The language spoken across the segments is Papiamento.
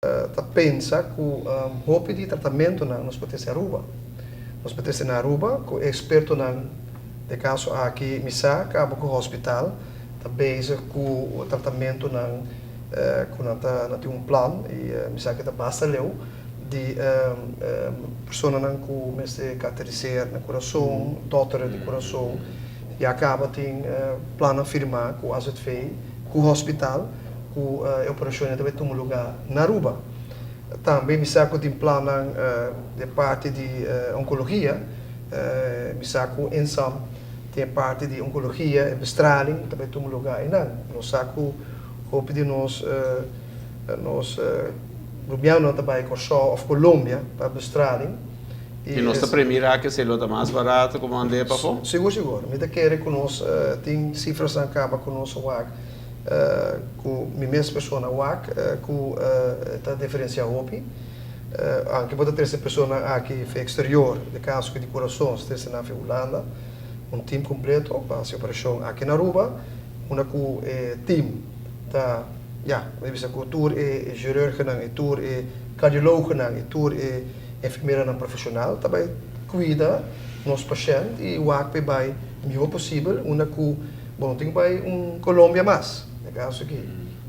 Ta pensa ku hopi di tratamentunan nos por trese Aruba. Nos por trese na Aruba ku e ekspertonan, den kaso aki mi sa kaba ku hospital ta bezig ku tratamentunan ku nan ta nan tin un plan i mi sa ke ta basta leu di personanan ku mester kateriser na kurason, dòkternan di kurason ya kaba tin plannan firmá ku AZV ku hospital. Ku e operashonnan ta bai tuma lugá na Aruba. Tambe mi sa ku tin plannan den parti di onkologia. Mi sa ku Insam tin e parti di onkologia, e bestraling ta bai tuma lugá einan. Nos sa ku hopi di nos nos rubianonan ta bai Kòrsou òf Colombia pa bestraling. I nos ta premirá ku esei lo ta mas barato ku mand'é pafó? Sigur sigur. Mi ta kere ku nos tin sifrasnan kaba ku nos a wak. Ku mi mes persona wak ku ta diferensia hopi. Anke bo ta trese personanan aki fe eksterior, de kaso ku di kurason si trese nan fe Hulanda, un tim kompleto pa hasi operashon aki na Aruba, unda ku e tim ta, ya, mi ta bisa ku tur e chirurgennan i tur e kardiologennan i tur e enfermeranan profeshonal ta bai kuida nos pashènt i wak pa e bai mihó posibel unda ku Bo no tin ku bai un Colombia mas, den kaso aki.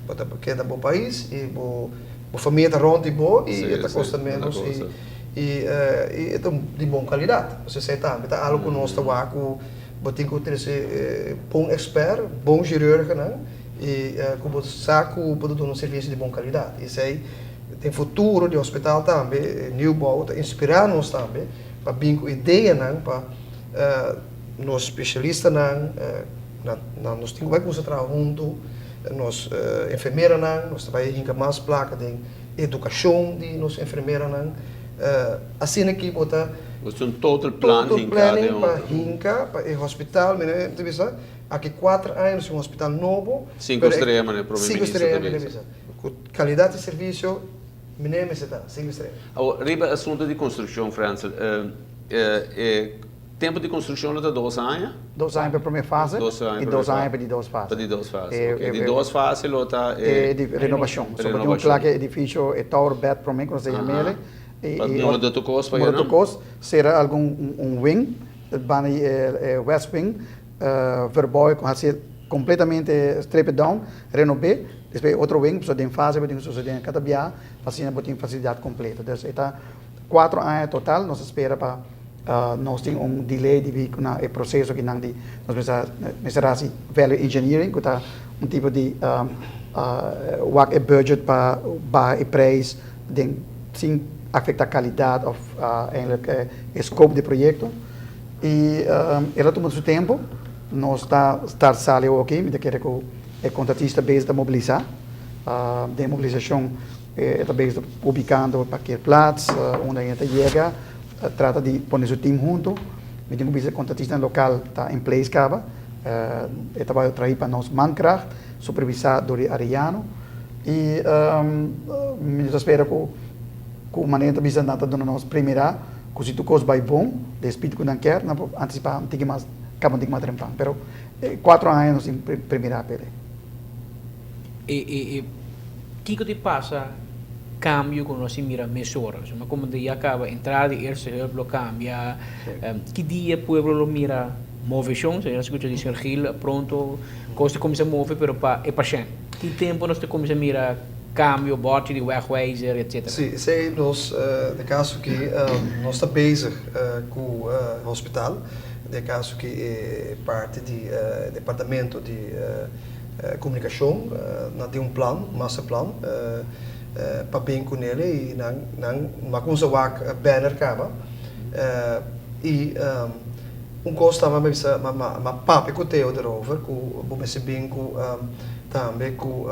Bo ta keda bo pais i bo famia ta rond di bo i e ta kosta menos i e ta di bon kalidat. Pasobra esei tambe ta algu ku nos ta wak ku bo tin ku trese bon eksper, bon chirurgennan i ku bo sa ku bo ta duna un servisio di bon kalidat. I esei den futuro di hospital tambe, nieuwbouw ta inspirá nos tambe pa bin ku ideanan pa. Nos specialistanan, na nos tin ku bai kuminsá traha huntu, nos enfermeranan, nos ta bai hinka mas plaka den edukashon di nos enfermeranan. Asina ki bo ta. Bo tin un total plan hinká den. Total planning pa hinka pa e hospital, mi ta bisa, aki kuater aña nos tin un hospital nobo. Sinku strea manera prome minister ta bisa. Sinku strea manera bisa. Ku kalidat di servisio miner mester ta, sinku strea. Awor, riba e asuntu di konstrukshon, Frensel, e. Tempu di konstrukshon lo ta dos aña? Dos aña pa e promé fase i dos aña pa e di dos fase. Pa di dos fase, oke. Di dos fase lo ta e. E renobashon. So bo tin un kla ku e edifisio, e tower bed promé ku nos ta yam'el. Pa muda tur kos pa yena. Muda tur kos, sera algun un wing, banda di e west wing, verbouw ku hasi kompletamente strip it down, renob'é, despues e otro wing, pasobra den fase bo tin ku sosodé kada biaha pa asina bo tin fasilidat kompleto. Dus e ta kuatro aña total nos ta spera pa. Nos tin un delay debí ku na e proseso ki nan di nos mester mester hasi value engineering ku ta un tipo di wak e budget pa baha e prijs den sin afekta kalidat òf eindelijk e scope di e proyekto i el a tuma su tempu. Nos ta start sali awoki mi ta kere ku e kontratista bezig ta mobilisá den mobilisashon e ta bezig ta ubikando parkeerplaats unda hende ta yega. Ta trata di pone su team hunto. Mi tin ku bisa kontratistanan lokal ta in place kaba. E tabata traí pa nos mankracht, supervisá dor di Arellano. I mi ta spera ku ku manera ta bisa nan ta duna nos primerá ku si tur kos bai bon, den speed ku nan kier, nan por antisipá un tiki mas, kaba un tiki mas trempan. Pero kuatro aña nos tin primerá p'e. E kiko di pasa cambio cu nos tin mira mesora? Pasobra como di ya caba entrada di eerste hulp lo cambia, ki dia pueblo lo mira movecion? Señor a scucha di señor Gil pronto cos ta cuminsa move pero pa e pashent. Ki tempo nos ta cuminsa mira cambio, bordje di wegwijzer etcetera? Si, esey nos den caso aki nos ta bezig cu hospital, den caso aki e parti di departamento di Komunikashon, nan tin un plan, un masterplan, pa bin ku nele i nan nan a kuminsá wak banner kaba. I un kos tambe mi a bisa, mi a papia ku Theo derover ku bo mester bin ku tambe ku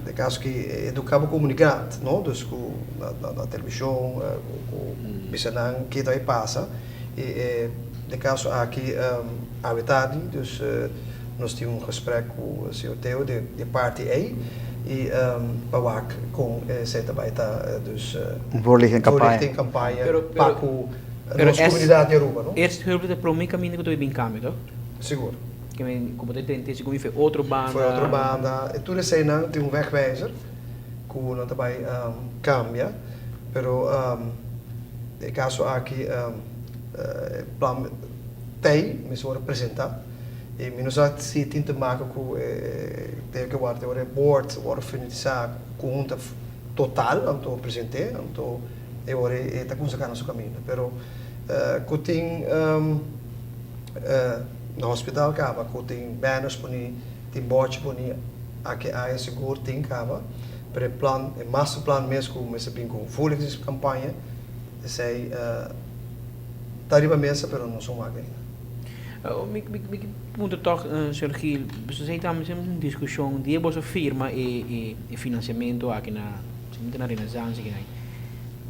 den kaso ki eduká bo komunidat, no, dus ku na televishon ku bisa nan ke ta bai pasa. I den kaso aki awe tardi dus nos tin un gesprek ku señor Theo di e parti ei i pa wak kon esei ta bai ta dus Un voorlichting campaña. Voorlichting campaña pa ku nos komunidat di Aruba no. Eerste hulp ta e prome kaminda ku ta bin kambio toh? Sigur. Ke men ku bo ta tende segun for otro banda. For otro banda e tur eseinan tin un wegwijzer. ku nan ta bai kambia, pero e kaso aki e plan tei mester wòrdu presentá i mi no sa si tin te maka ku e tin ke wòrdu ora e board wòrdu finalisá ku hunta total anto present'é anto e ora e ta kuminsá kana su kaminda pero ku tin na hospital kaba ku tin banners poni tin bòchi poni aki aya sigur tin kaba pero e plan e master plan mes ku mester bin ku voorlichtingskampaña esei ta riba mesa pero nos no wak ainda. Mi mi ke puntra tòg señor Gil, boso esei tambe esei un diskushon dia boso firma e e finansiamentu aki na na Renaissance aki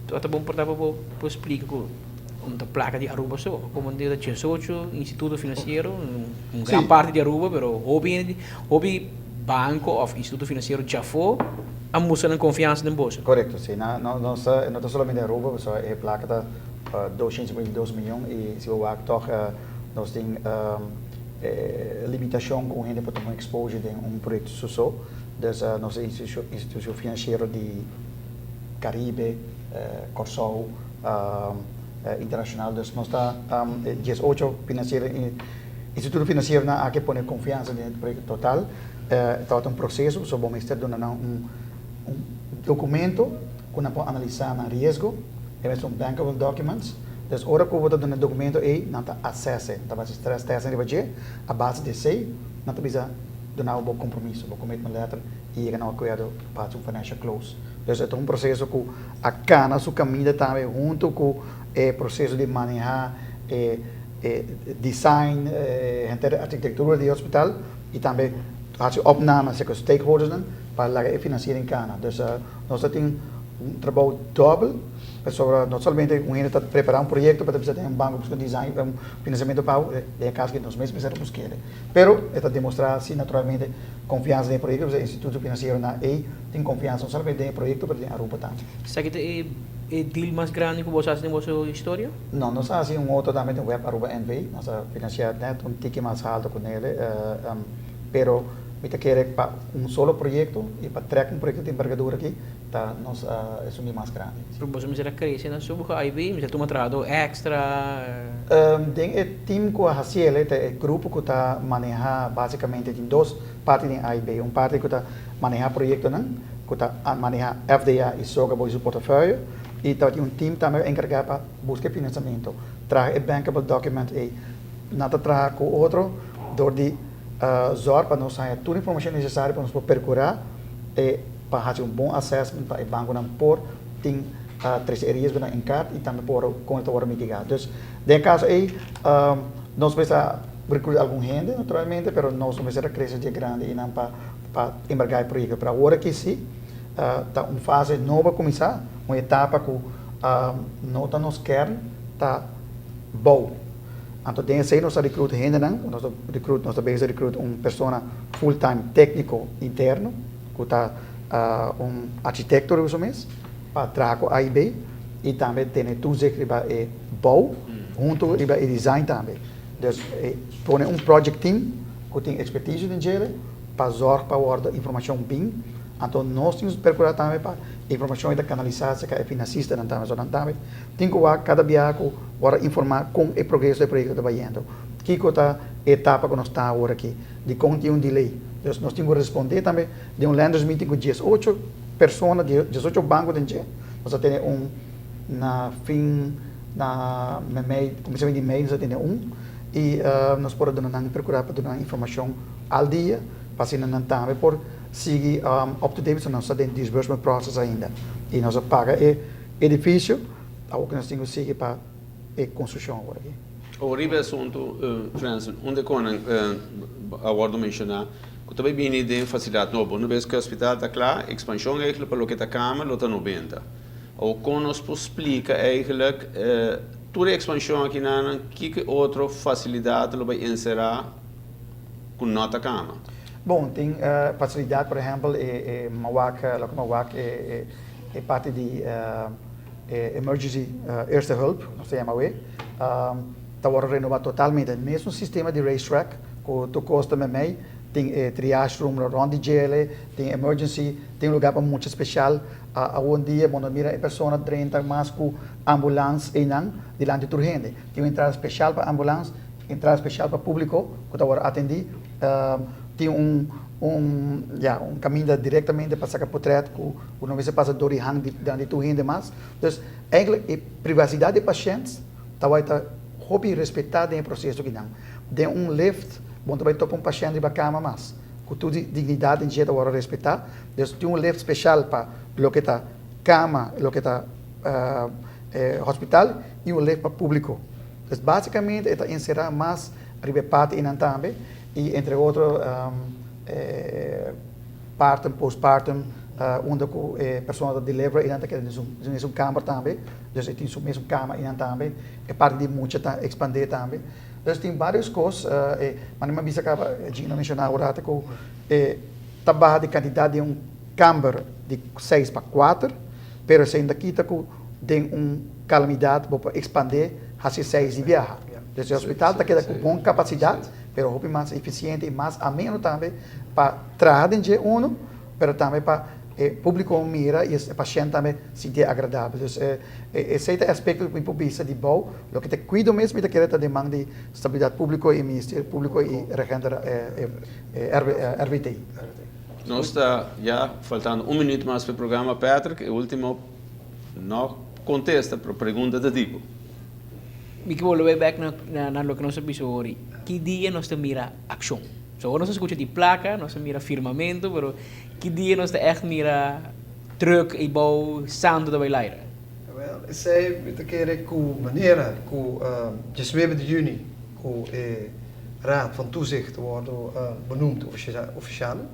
tabata bon por ta pa bo por splika ku un ta plaka di Aruba so, como di ta 18 instituto financiero, un gran parti di Aruba, pero hopi hende, hopi banco of instituto financiero djafó a mustra nan confiansa den boso. Correcto, si. Na, no, no ta, no ta solamente Aruba, pasobra e plaka ta 252 miyon y si bo wak toch nos tin e limitacion cu un hende por tuma exposure den un proyecto su so. Dus nos ta institucion financiero di Caribe, Kòrsou, internashonal. Dus nos ta 18 finansiero, instituto finansieronan aki pone konfiansa den e proyekto total. E tabata un proseso, so bo mester duna nan un un dokumento ku nan por analisá nan riesgo, e mester un bankable documents. Dus ora ku bo ta duna e dokumento ei, nan ta assess e, nan ta hasi stress testing riba dje, a base di esei nan ta bisa duna bo bo kompromiso, bo commitment letter i yega na un akuerdo pa hasi un financial close. Dus e ta un proseso ku a kana su kaminda tambe huntu ku e proseso di manehá e e design, e henter e arkitektura di e hospital i tambe hasi opname ku stakeholdersnan pa laga e finansiering kana. Dus nos ta tin un trabou dòbel pasobra no solamente un hende ta prepará un proyekto pa ta bisa den un banko buska un design, un finansiamentu pa bo, den e kaso aki nos mes mester a busk'e. Pero e ta demostrá si naturalmente konfiansa den e proyekto pasobra e instituto finansiero nan ei tin konfiansa no solamente den e proyekto pero den Aruba tambe. Esaki ta e e deal mas grandi ku boso a hasi den boso historia? No, nos a hasi un otro tambe den Web Aruba NV. Nos a finansiá net un tiki mas haltu ku nele, pero mi ta kere pa un solo proyekto i pa trèk un proyekto di envergadura aki ta nos esun di mas grandi. Pero boso mester a krese na su AIB? Mester a tuma trahadó èkstra? Den e team ku a hasi el ta e grupo ku ta manehá básikamente tin dos parti den AIB. Un parti ku ta manehá proyektonan, ku ta manehá FDA i Sogabo i su portefeuille i tabatin un team tambe enkargá pa buska e finansiamentu, traha e bankable document ei. Nan ta traha ku otro dor di zòrg pa nos haña tur informashon nesesario pa nos por perkurá e pa hasi un bon assessment pa e bankonan por tin trese e riesgonan en kaart i tambe por kon e ta wòrdu mitigá. Dus den e kaso ei nos mester a recruit algun hende naturalmente pero nos no mester a krese dje grandi einan pa pa embargá e proyekto. Pero awor aki si ta un fase nobo a kuminsá, un etapa ku no ta nos kern ta bou. Anto den esei nos a recruit hendenan, nos a recruit nos ta bezig recruit un persona full time tékniko interno ku ta un architekto riba su mes pa traha ku AIB i tambe tene toezicht riba e bou huntu riba e design tambe. Dus e pone un project team ku tin ekspertisio den djele pa zòrg pa wòrdu informashon bin. Anto nos tin perkurá tambe pa e informashon ei ta kanalisá serka e finansistanan tambe. So nan tambe tin ku wak kada biaha ku wòrdu informá kon e progreso di e proyekto ta bayendo. Kiko ta e etapa ku nos ta awor aki? Dikon tin un delay? Dus nos tin ku respondé tambe den un lenders meeting ku 18 persona, 18 banko den dje. Nos a tene un na fin na mei, kuminsamentu di mei nos a tene un i nos por a duna nan perkurá pa duna nan informashon al dia pa asina nan tambe por sigui up to date pasobra nos ta den disbursement process ainda i nos a paga e edifisio awor ku nos tin ku sigui pa e konstrukshon awor aki. Awor riba e asuntu Frensel, unda ku nan a wòrdu menshoná ku ta bai bini den fasilidat nobo. Una bes ku e hospital ta kla, ekspanshon eigentlik pa loke ta kama lo ta 90. Awor kon nos por splika eigentlik tur e ekspanshon akinanan, kiko otro fasilidat lo bai enserá ku no ta kama? Bon, tin fasilidat, por ehèmpel e mawak, loke mawak e parti di e emergency eerste hulp, nos ta yama awe, ta wòrdu renobá totalmente. Mesun sistema di racetrack ku tur kos ta meimei. Tin e triage room rond di djele, tin emergency, tin un lugá pa mucha spesial. Awendia bo no mira e persona drenta mas ku ambulans einan dilanti tur hende. Tin un entrada spesial pa ambulans, entrada spesial pa públiko ku ta wòrdu atendí. Tin un un ya un kaminda direktamente pa saka potrèt ku bo no mester pasa dor di hang dilanti tur hende mas. Dus eigentlik e privasidat di e pashènt ta wòrdu ta hopi respetá den e proseso kinan. Den un lift bo no ta bai topa un pashènt riba kama mas, ku tur di dignidat den dje ta wòrdu respetá. Dus tin un lift speshal pa loke ta kama, loke ta hospital i un lift pa públiko. Dus básikamente e ta enserá mas riba e parti einan tambe i entre otro partum, postpartum, unda ku e persona ta deliver einan ta keda den su mesun kamber tambe, dus e tin su mesun kama einan tambe. E parti di mucha ta ekspandé tambe. Dus tin varios kos, e manera mi a bisa kaba, Gino a menshoná un rato ku e ta baha di kantidat di un kamber di seis pa kuater, pero esei no ta kita ku den un kalamidat bo por ekspandé hasi seis di biaha. Dus e hospital ta keda ku bon kapasidat, pero hopi mas efisiente i mas ameno tambe pa traha den dje uno, pero tambe pa e públiko mira i e pashènt tambe sintié agradabel. Dus esei ta e aspekto ku mi por bisa di bou. Loke ta e kuido mes mi ta kere ta den man di Stabilidat Públiko i Ministerio Públiko i Regente RWT. Nos ta ya faltando un minuut mas pa e programa, Patrick. E último no kontesta, pero pregunta ta tipo. Mi ke bolbe bek na loke nos a bisa hori. Ki dia nos ta mira akshon? So ora nos a skucha di plaka, nos a mira firmamentu, pero ki dia nos ta ègt mira trùk ei bou santu ta bai laira? Wèl, esei mi ta kere ku manera ku diesnuebe di yüni ku e Raad van Toezicht ta wòrdu benoemd ofishal,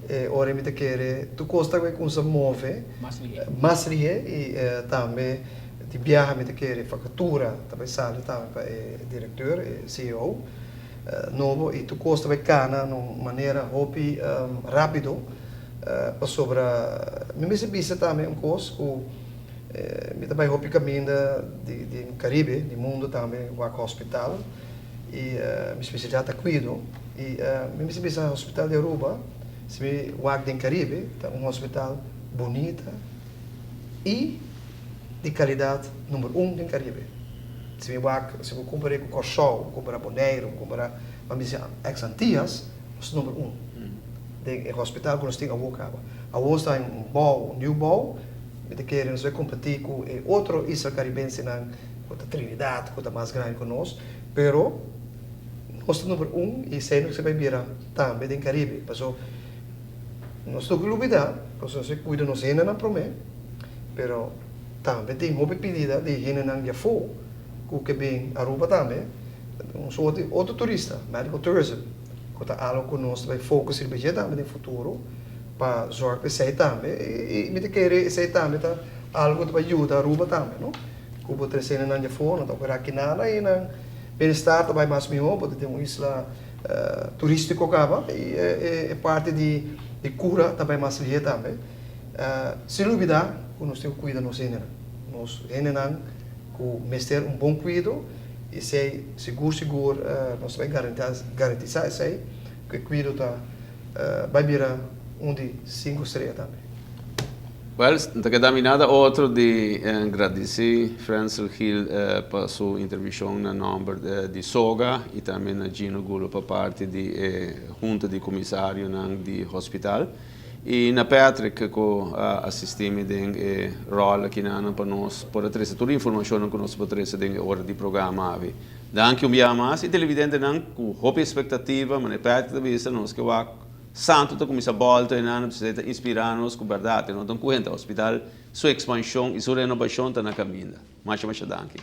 e ora ei mi ta kere tur kos ta bai kumsa move mas lihé i tambe di biaha mi ta kere vakatura ta bai sali tambe pa e direkteur, e ceo. Nobo y tur cos ta bay cana na un manera hopi rapido pasobra mi mester bisa tambe un cos cu mi ta bay hopi caminda di Caribe di mundo tambe wak hospital y mi specialidad ta cuido y mi mester bisa hospital di Aruba si mi wak den Caribe ta un hospital bunita y di calidad number un den Caribe. Si mi wak, si bo kompar'é ku Kòrsou, bo kompará Boneiru, bo kompará, ban bisa ex Antias, nos ta number un den e hospital ku nos tin awor kaba. Awor nos ta den un bou, un nieuw bou, mi ta kere nos bai kompetí ku e otro isla karibensenan ku ta Trinidad, ku ta mas grandi ku nos, pero nos ta number un i esei nos ke bai bira tambe den Karibe. Paso nos no ke lubidá, pasobra nos ke kuida nos hendenan promé, pero. Tambe tin hopi pidida di hendenan di afó ku ke bin Aruba tambe, un sort di otro turista, medical tourism, ku ta algo ku nos ta bai focus riba dje tambe den futuro pa zorg pa esei tambe. I mi ta kere esei tambe ta algo ku ta bai yuda Aruba tambe, no? Ku bo trese hendenan di afó, nan ta opera aki nada i nan bienestar ta bai mas mihó, bo ta den un isla turístiko kaba i e parti di kura ta bai mas lihé tambe. Sin lubida ku nos tin ku kuida nos hendenan. Nos hendenan ku mester un bon kuido, esei sigur sigur nos ta bai garantisa esei ku e kuido ta bai bira un di sinku strea tambe. Wèl, no ta keda mi nada otro di gradisí Frensel Gil pa su intervenshon na nòmber di SOGA i tambe na Gino Gulo pa parti di e hunta di komisarionan di hospital. I na Patrick ku a asistí mi den e ròl akinanan pa nos por a trese tur e informashonnan ku nos por trese den e ora di programa awe. Danki un biaha mas i televidentenan ku hopi espektativa, manera Patrick ta bisa nos ke wak santu ta kuminsá bòlta einan, pasobra e ta inspirá nos ku bèrdat e no ta un kuenta, hospital su ekspanshon i su renobashon ta na kaminda. Masha masha danki.